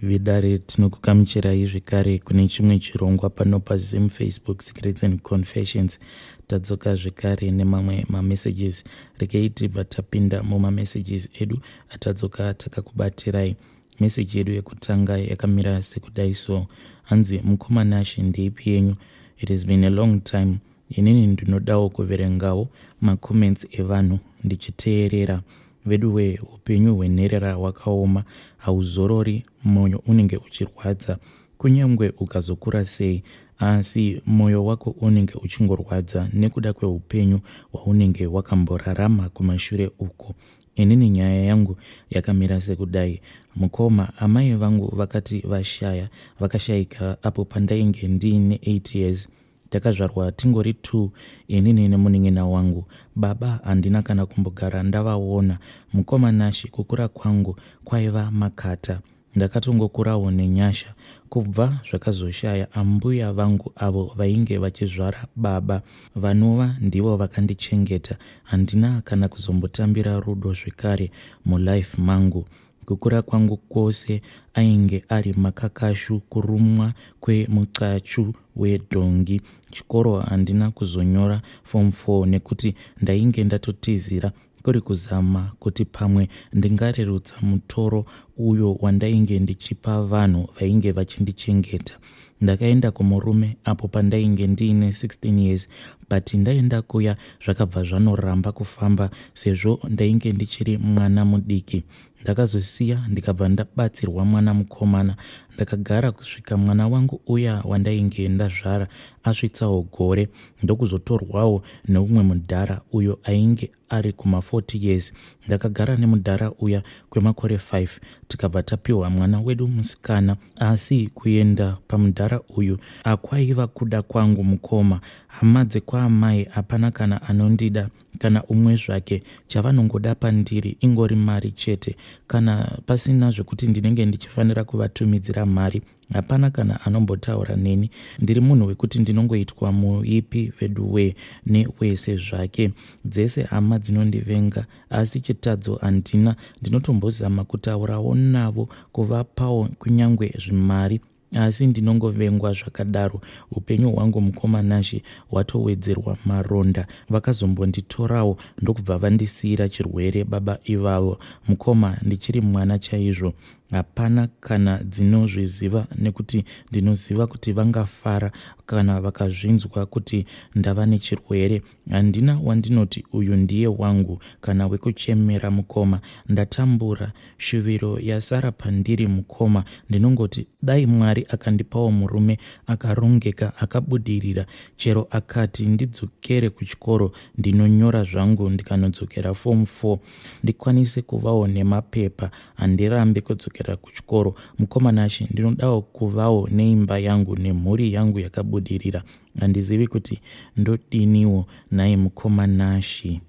Vedare, tinokugamuchirai zvekare kune chimwe chirongwa pano paZim Facebook Secrets and Confessions. Tadzoka zvekare nemamwe mamessages. Rekei tibva tapinda mumamessages edu atadzoka takakubatirai. Meseji yedu yekutanga yakamira sekudai so. Hanzi, mukoma Nashe, ndeipi yenyu? It has been a long time. Inini ndinodawo kuverengawo macomments evanhu ndichiteerera. Veduwee, upenyu hwenherera hwakaoma, hauzorori, mwoyo unenge uchirwadza. Kunyangwe ukazokura sei, asi mwoyo wako unenge uchingorwadza nekuda kweupenyu hwaunenge wakamborarama kumashure uko. Inini nyaya yangu yakamira sekudai. Mukoma, amai vangu vakati vashaya, vakashaika apo pandainge ndiine 8 years. Takazvarwa tingori two, inini nemunin'ina wangu. Baba handina kana kumbogara ndavaona. Mukoma Nashy, kukura kwangu kwaiva makata. Ndakatongokurawo nenyasha. Kubva zvakazoshaya ambuya vangu avo vainge vachizvara baba, vanova ndivo vakandichengeta, handina kana kuzombotambira rudo zvekare mulife mangu. Kukura kwangu kwose ainge ari makakashu, kurumwa kwemuqachu wedhongi. Chikoro handina kuzonyora form 4 nekuti ndainge ndatotizira kuri kuzama kuti pamwe ndingarerutsa mutoro uyo wandainge ndichipa vanhu vainge vachindichengeta. Ndakaenda kumurume apo pandainge ndiine 16 years, but ndaenda kuya zvakabva zvanoramba kufamba sezvo ndainge ndichiri mwana mudiki. Ndakazosiya ndikabva ndabatsirwa mwana mukomana. Ndakagara kusvika mwana wangu uya wandainge ndazvara asvitsawo gore, ndokuzotorwawo neumwe mudhara uyo ainge ari kuma 40 years. Ndakagara nemudhara uya kwemakore 5, tikabva tapiwa mwana wedu musikana. Asi kuenda pamudhara uyu akwaiva kuda kwangu, mukoma. Hama dzekwaamai hapana kana anondida kana umwe zvake. Chavanongoda pandiri ingori mari chete. Kana pasina zvekuti ndinenge ndichifanira kuvatumidzira mari, hapana kana anombotaura neni. Ndiri munhu wekuti ndinongoitwa muipi veduwee newese zvake. Dzese hama dzinondivenga, asi chitadzo handina. Ndinotombozama kutaurawo navo, kuvapawo kunyangwe zvimari, asi ndinongovengwa zvakadaro. Upenyu hwangu, mukoma Nashe, hwatowedzerwa maronda. Vakazombonditorawo ndokubva vandisiyira chirwere baba ivavo. Mukoma, ndichiri mwana chaizvo. Hapana kana dzinozviziva nekuti ndinoziva kuti vangafara kana vakazvinzwa kuti ndava nechirwere. Handina wandinoti uyu ndiye wangu kana wekuchemera, mukoma. Ndatambura. Shuviro yasara pandiri, mukoma, ndinongoti dai Mwari akandipawo murume akarongeka, akabudirira. Chero akati ndidzokere kuchikoro, ndinonyora zvangu ndikanodzokera form 4 ndikwanise kuvawo nemapepa. Handirambi kudzokera kuchikoro. Mukoma Nashe, ndinodawo kuvawo neimba yangu nemhuri yangu yakabudirira. Handizivi kuti ndodiniwo nhai mukoma Nashe.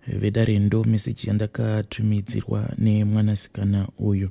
Vedare, ndo meseji yandakatumidzirwa nemwanasikana uyu.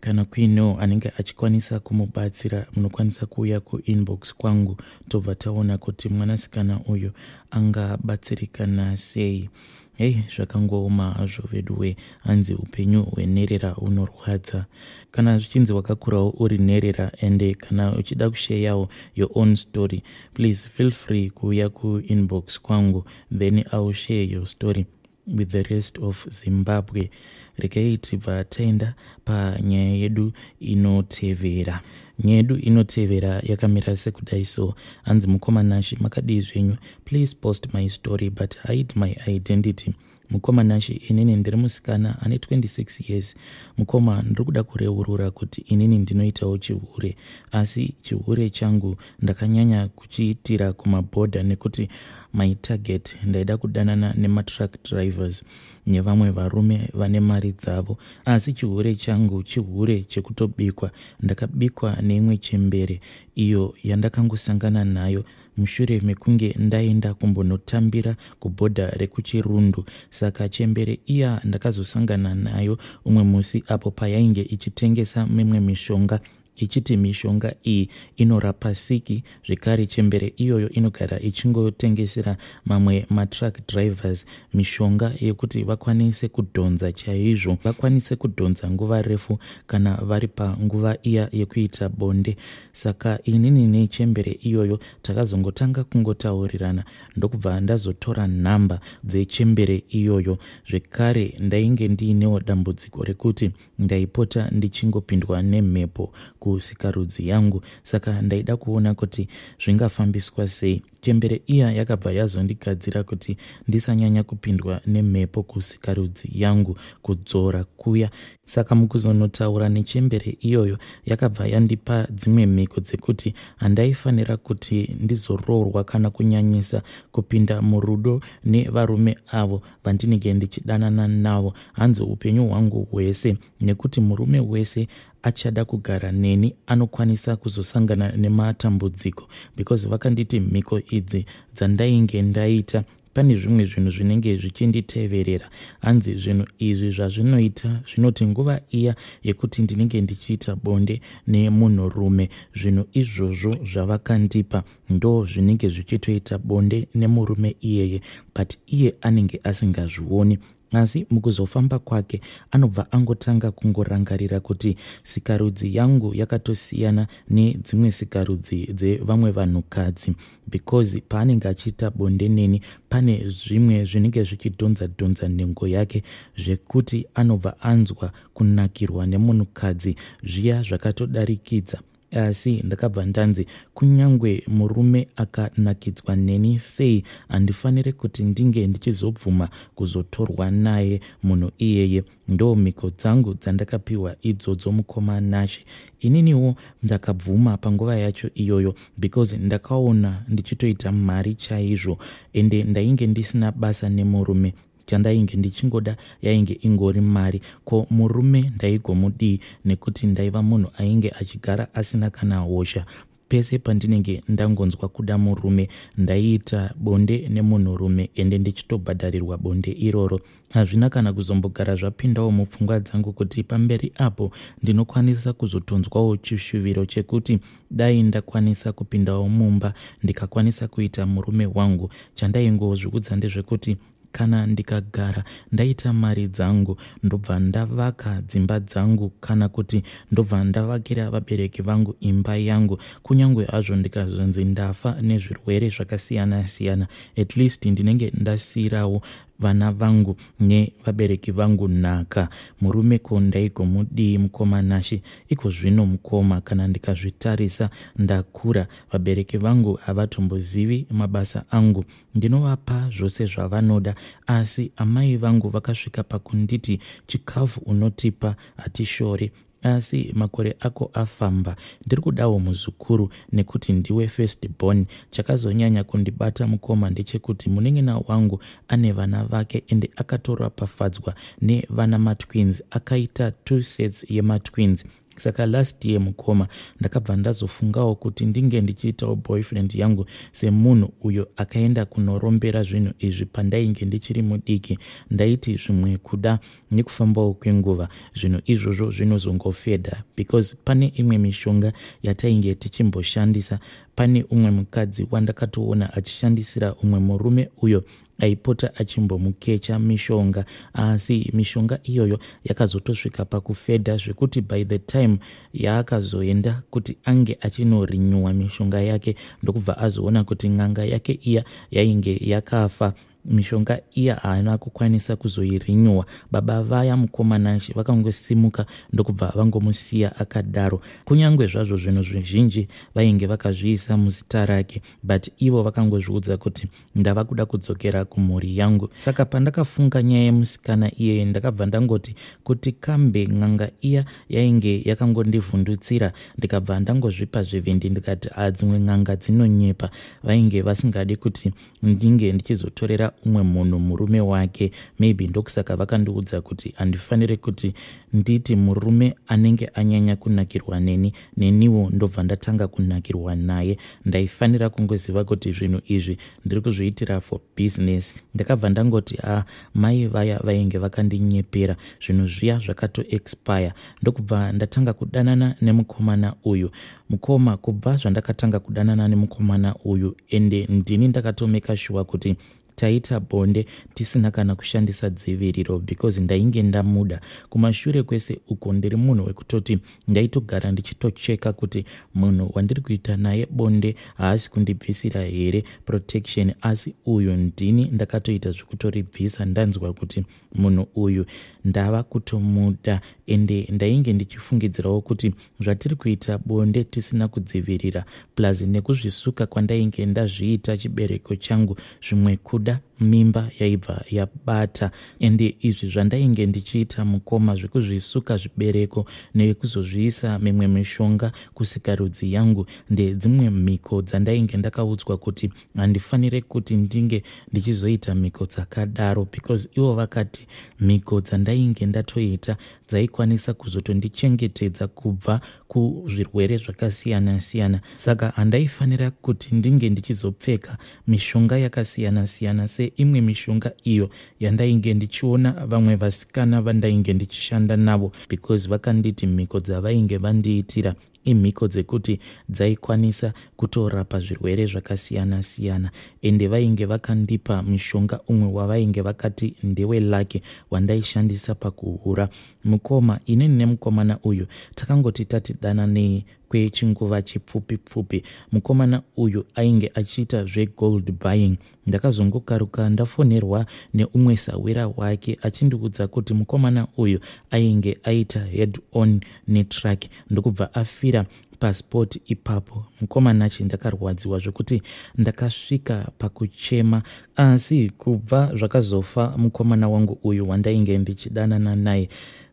Kana kuinewo anenge achikwanisa kumubatsira, munokwanisa kuuya kuinbox kwangu tobva taona kuti mwanasikana uyu angabatsirikana sei. Hei, zvakangooma hazvo veduwe. Hanzi upenyu hwenherera hunorwadza. Kana zvichinzi wakakurawo uri nherera ende kana uchida kusharewo your own story, please feel free kuuya kuinbox kwangu, then I will share your story with the rest of Zimbabwe. Regai tibva taenda panyaya yedu inotevera. Nyaya yedu inotevera yakamira sekudai so. Hanzi, mukoma Nashe, makadii zvenyu? Please post my story but hide my identity. Mukoma Nashe, inini ndiri musikana ane 26 years. Mukoma, ndiri kuda kureurura kuti inini ndinoitawo chihure, asi chihure changu ndakanyanya kuchiitira kumabhodha nekuti my target ndaida kudanana nematruck drivers nevamwe varume vane mari dzavo. Asi chihure changu chihure chekutobikwa. Ndakabikwa neimwe chembere iyo yandakangosangana nayo mushure mekunge ndaenda kumbonotambira kubhodha rekuChirundu. Saka chembere iya ndakazosangana nayo umwe musi apo payainge ichitengesa mimwe mishonga. Ichiti mishonga iyi inorapa siki. Zvekare chembere iyoyo inogara ichingotengesera mamwe matruck drivers mishonga yekuti vakwanise kudhonza chaizvo, vakwanise kudhonza nguva refu kana vari panguva iya yekuita bonde. Saka inini nechembere iyoyo takazongotanga kungotaurirana, ndokubva ndazotora nhamba dzechembere iyoyo. Zvekare ndainge ndiinewo dambudziko rekuti ndaipota ndichingopindwa nemhepo kusikarudzi yangu, saka ndaida kuona kuti zvingafambiswa sei. Chembere iya yakabva yazondigadzira kuti ndisanyanya kupindwa nemhepo kusikarudzi yangu, kudzora kuya. Saka mukuzonotaura nechembere iyoyo, yakabva yandipa dzimwe mhiko dzekuti handaifanira kuti ndizoroorwa kana kunyanyisa kupinda murudo nevarume avo vandinenge ndichidanana navo, hanzi upenyu hwangu hwese, nekuti murume wese achada kugara neni anokwanisa kuzosangana nematambudziko, because vakanditi mhiko idzi dzandainge ndaita pane zvimwe zvinhu zvinenge zvichinditeverera. Hanzi zvinhu izvi zvazvinoita, zvinoti nguva iya yekuti ndinenge ndichiita bonde nemunhurume, zvinhu izvozvo zvavakandipa ndo zvinenge zvichitoita bonde nemurume iyeye, but iye anenge asingazvioni. Asi mukuzofamba kwake anobva angotanga kungorangarira kuti sikarudzi yangu yakatosiyana nedzimwe sikarudzi dzevamwe vanhukadzi, because paanenge achiita bonde neni pane zvimwe zvinenge zvichidhonza dhonza nhengo yake, zvekuti anobva anzwa kunakirwa nemunhukadzi zviya zvakatodarikidza. Asi ndakabva ndanzi kunyange murume akanakidzwa neni sei, handifaniri kuti ndinge ndichizobvuma kuzotorwa naye munhu iyeye. Ndo mhiko dzangu dzandakapiwa idzodzo, mukoma Nashe. Ininiwo ndakabvuma panguva yacho iyoyo because ndakaona ndichitoita mari chaizvo, ende ndainge ndisina basa nemurume. Chandainge ndichingoda yainge ingori mari. Ko murume ndaigomudii, nekuti ndaiva munhu ainge achigara asina kana hosha? Pese pandinenge ndangonzwa kuda murume, ndaiita bonde nemunhurume, ende ndichitobhadharirwa bonde iroro. Hazvina kana kuzombogara zvapindawo mupfungwa dzangu kuti pamberi apo ndinokwanisa kuzotonzwawo chishuviro chekuti dai ndakwanisa kupindawo mumba ndikakwanisa kuita murume wangu. Chandaingozviudza ndezvekuti kana ndikagara ndaita mari dzangu, ndobva ndavaka dzimba dzangu, kana kuti ndobva ndavakira vabereki vangu imba yangu. Kunyange hazvo ndikazonzi ndafa nezvirwere zvakasiyana-siyana, at least ndinenge ndasiyirawo vana vangu nevabereki vangu nhaka. Murume ko ndaigomudii, mukoma Nashe? Iko zvino, mukoma, kana ndikazvitarisa, ndakura. Vabereki vangu havatombozivi mabasa angu. Ndinovapa zvose zvavanoda, asi amai vangu vakasvika pakunditi, "Chikafu unotipa, hatishori, asi makore ako afamba, ndiri kudawo muzukuru nekuti ndiwe first born." Chakazonyanya kundibata, mukoma, ndechekuti munin'ina wangu ane vana vake, ende akatoropafadzwa nevana matwins, akaita two sets yematwins. Saka last year, mukoma, ndakabva ndazofungawo kuti ndinge ndichiitawo boyfriend yangu semunhu uyo akaenda kunorombera zvinhu izvi pandainge ndichiri mudiki. Ndaiti zvimwe kuda nekufambawo kwenguva zvinhu izvozvo zvinozongofedha, because pane imwe mishonga yatainge tichimboshandisa. Pane umwe mukadzi wandakatoona achishandisira umwe murume uyo aipota achimbomukecha mishonga, asi mishonga iyoyo yakazotosvika pakufedha, zvekuti by the time yaakazoenda kuti ange achinorenewa mishonga yake, ndokubva azoona kuti n'anga yake iya yainge yakafa. Mishonga iya haana kukwanisa kuzoirenewa. Baba vaya, mukoma Nashe, vakangosimuka ndokubva vangomusiya akadaro, kunyange zvazvo zvinhu zvizhinji vainge vakazviisa muzita rake, but ivo vakangozviudza kuti ndava kuda kudzokera kumhuri yangu. Saka pandakafunga nyaya yemusikana iyeye, ndakabva ndangoti kuti kambe n'anga iya yainge yakangondivhundutsira, ndikabva ndangozvipa zvivindi, ndikati adzimwe n'anga dzinonyepa, vainge vasingadi kuti ndinge ndichizotorera umwe munhu murume wake. Maybe ndokusaka vakandiudza kuti handifanire kuti nditi murume anenge anyanya kunakirwa neni, neniwo ndobva ndatanga kunakirwa naye. Ndaifanira kungoziva kuti zvinhu izvi ndiri kuzviitira for business. Ndakabva ndangoti a ah, mai vaya vainge vakandinyepera, zvinhu zviya zvakatoexpire. Ndokubva ndatanga kudanana nemukomana uyu. Mukoma, kubva zvandakatanga kudanana nemukomana uyu, ende ndini ndakatomeka shuwa kuti taita bonde tisina kana kushandisa dziviriro because ndainge ndamuda. Kumashure kwese uko ndiri munhu wekutoti ndaitogara ndichitocheka kuti munhu wandiri kuita naye bonde haasi kundibvisira here protection, asi uyu ndini ndakatoita zvekutoribvisa ndanzwa kuti munhu uyu ndava kutomuda. Ende ndainge ndichifungidzirawo kuti zvatiri kuita bonde tisina kudzivirira plus nekuzvisuka kwandainge ndazviita chibereko changu, zvimwe kuda mimba yaibva yabata. Ende izvi zvandainge ndichiita mukoma zvekuzvisuka zvibereko nekuzozviisa mimwe mishonga kusikarudzi yangu ndedzimwe mhiko dzandainge ndakaudzwa kuti handifanire kuti ndinge ndichizoita mhiko dzakadaro, because ivo vakati mhiko dzandainge ndatoita dzaikwanisa kuzotondichengetedza kubva kuzvirwere zvakasiyana siyana, saka handaifanira kuti ndinge ndichizopfeka mishonga yakasiyana siyana seimwe mishonga iyo yandainge ndichiona vamwe vasikana vandainge ndichishanda navo, because vakanditi mhiko dzavainge vandiitira imhiko dzekuti dzaikwanisa kutorapa zvirwere zvakasiyana siyana. Ende vainge vakandipa mushonga umwe wavainge vakati ndewelucky wandaishandisa pakuhura. Mukoma, inini nemukomana uyu takangoti tati dananei kwechinguva chipfupi pfupi, mukomana uyu ainge achiita zvegold buying. Ndakazongokaruka ndafonerwa neumwe sahwira wake achindiudza kuti mukomana uyu ainge aita head on netruck ndokubva afira paspot ipapo. Mukomanachi, ndakarwadziwa zvekuti ndakasvika pakuchema. Asi kubva zvakazofa mukomana wangu uyu wandainge ndichidanana naye,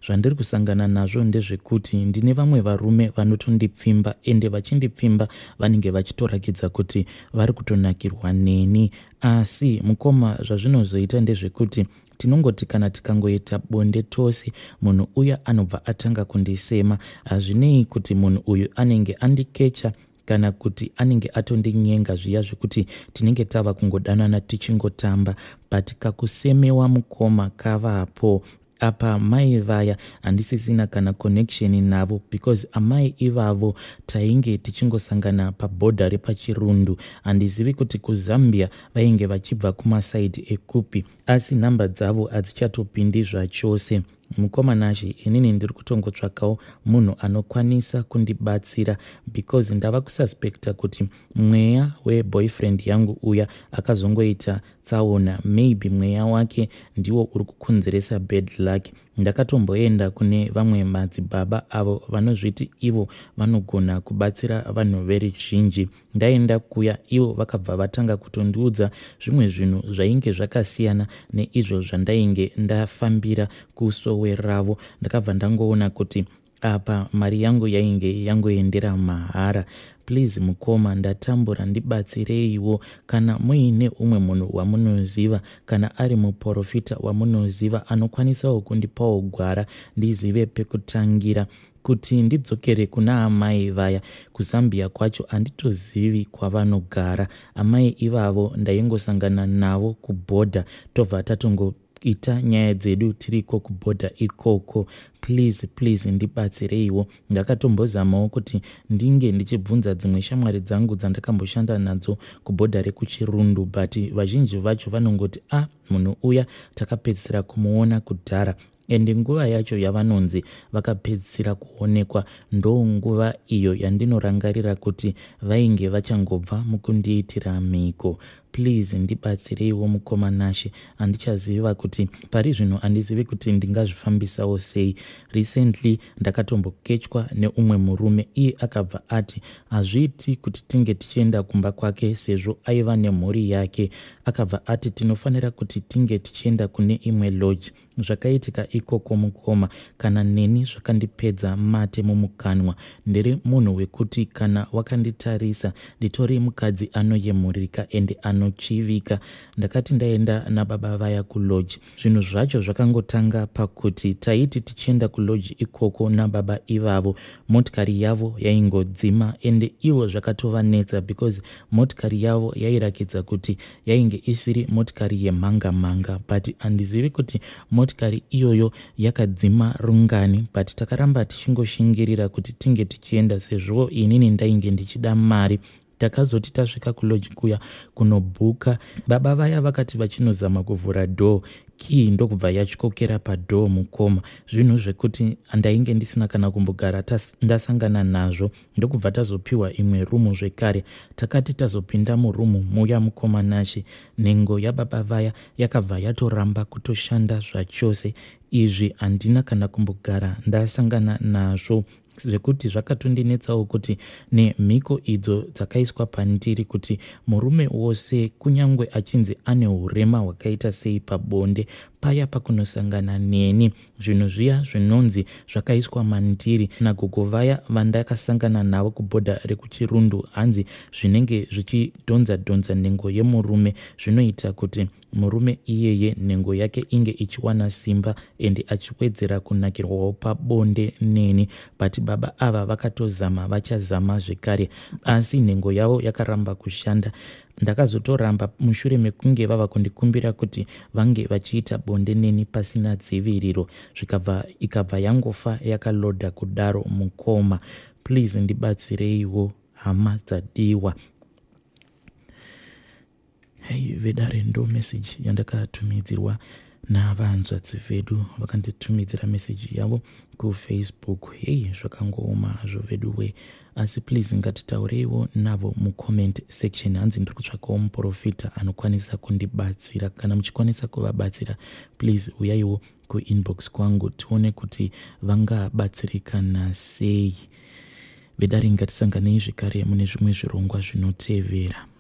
zvandiri kusangana nazvo ndezvekuti ndine vamwe varume vanotondipfimba, ende vachindipfimba vanenge vachitorakidza kuti vari kutonakirwa neni. Asi mukoma, zvazvinozoita ndezvekuti tinongoti kana tikangoita bonde tose, munhu uya anobva atanga kundisema. Hazvinei kuti munhu uyu anenge andikecha kana kuti anenge atondinyenga zviya zvekuti tinenge tava kungodanana tichingotamba, but kakusemewa mukoma kavapo. Apa mai vaya handisisina kana connection navo, because amai ivavo tainge tichingosangana pabhodha repaChirundu. Handizivi kuti kuZambia vainge vachibva kumasaidi ekupi, asi nhamba dzavo hadzichatopindi zvachose. Mukoma Nashi, inini ndiri kutongotsvakawo munhu anokwanisa kundibatsira, because ndava kususpecta kuti mweya weboyfriend yangu uya akazongoita tsaona, maybe mweya wake ndiwo uri kukonzeresa bad luck. Ndakatomboenda kune vamwe madzibaba avo vanozviti ivo vanogona kubatsira vanhu veruzhinji. Ndaenda kuya, ivo vakabva vatanga kutondiudza zvimwe zvinhu zvainge zvakasiyana neizvo zvandainge ndafambira kusowe ravo. Ndakabva ndangoona kuti apa mari yangu yainge yangoendera mahara. Please mukoma, ndatambura, ndibatsireiwo. Kana muine umwe munhu wamunoziva, kana ari muprofita wamunoziva anokwanisawo kundipawo gwara ndizive pekutangira kuti ndidzokere kuna amai vaya. KuZambia kwacho handitozivi kwavanogara amai ivavo. Ndaingosangana navo kubhodha, tobva tatongoita nyaya dzedu tiriko kubhodha ikoko. Please, please, ndibatsireiwo. Ndakatombozamawo kuti ndinge ndichibvunza dzimwe shamwari dzangu dzandakamboshanda nadzo kubhodha rekuChirundu, but vazhinji vacho vanongoti a ah, munhu uya takapedzisira kumuona kudhara. Ende nguva yacho yavanonzi vakapedzisira kuonekwa ndo nguva iyo yandinorangarira kuti vainge vachangobva mukundiitira mhiko. Please ndibatsireiwo mukoma Nashe, handichaziva kuti pari zvino handizivi kuti ndingazvifambisawo sei. Recently ndakatombokechwa neumwe murume, iye akabva ati hazviiti kuti tinge tichienda kumba kwake sezvo aiva nemhuri yake. Akabva ati tinofanira kuti tinge tichienda kune imwe lodge. Zvakaitika ikoko mukoma, kana neni zvakandipedza mate mumukanwa. Ndiri munhu wekuti kana wakanditarisa nditori mukadzi anoyemurika ende ano panochivika. Ndakati ndaenda nababa vaya kulodge. Zvinhu zvacho zvakangotanga pakuti taiti tichienda kulodge ikoko nababa ivavo, motikari yavo yaingodzima ende ivo zvakatovanetsa because motikari yavo yairakidza kuti yainge isiri motikari yemhanga mhanga, but handizivi kuti motikari iyoyo yakadzima rungani, but takaramba tichingoshingirira kuti tinge tichienda sezvo inini ndainge ndichida mari. Takazoti tasvika kulodge kuya kunobhuka, baba vaya vakati vachinozama kuvhura door, key ndokubva yatyokera padoor mukoma. Zvinhu zvekuti ndainge ndisina kana kumbogara ndasangana nazvo. Ndokubva tazopiwa imwe rumu zvekare. Takati tazopinda murumu muya mukoma Nashe, nhengo yababa vaya yakabva yatoramba kutoshanda zvachose. Izvi handina kana kumbogara ndasangana nazvo, zvekuti zvakatondinetsawo kuti nemhiko idzo dzakaiswa pandiri kuti murume wose kunyange achinzi ane urema hwakaita sei pabonde, paya pakunosangana neni zvinhu zviya zvinonzi zvakaiswa mandiri nagogo vaya vandakasangana navo kubhodha rekuChirundu, hanzi zvinenge zvichidhonza dhonza nhengo yemurume, zvinoita kuti murume iyeye nhengo yake inge ichiwana simba ende achiwedzera kunakirwawo pabonde neni. But baba ava vakatozama, vachazama zvekare, asi nhengo yavo yakaramba kushanda. Ndakazotoramba mushure mekunge vava kundikumbira kuti vange vachiita bonde neni pasina dziviriro, zvikabva ikabva yangofa yakalodha kudaro mukoma. Please ndibatsireiwo hama dzadiwa. Hei vedare, ndo message yandakatumidzirwa navanzvadzi vedu vakanditumidzira meseji yavo kuFacebook. Hei, zvakangooma hazvo veduwe, asi please ngatitaureiwo navo mucomment section. Hanzi ndiri kutsvakawo muprofita anokwanisa kundibatsira. Kana muchikwanisa kuvabatsira, please uyaiwo kuinbox kwangu tione kuti vangabatsirikana sei. Vedare, ngatisanganei zvekare mune zvimwe zvirongwa zvinotevera.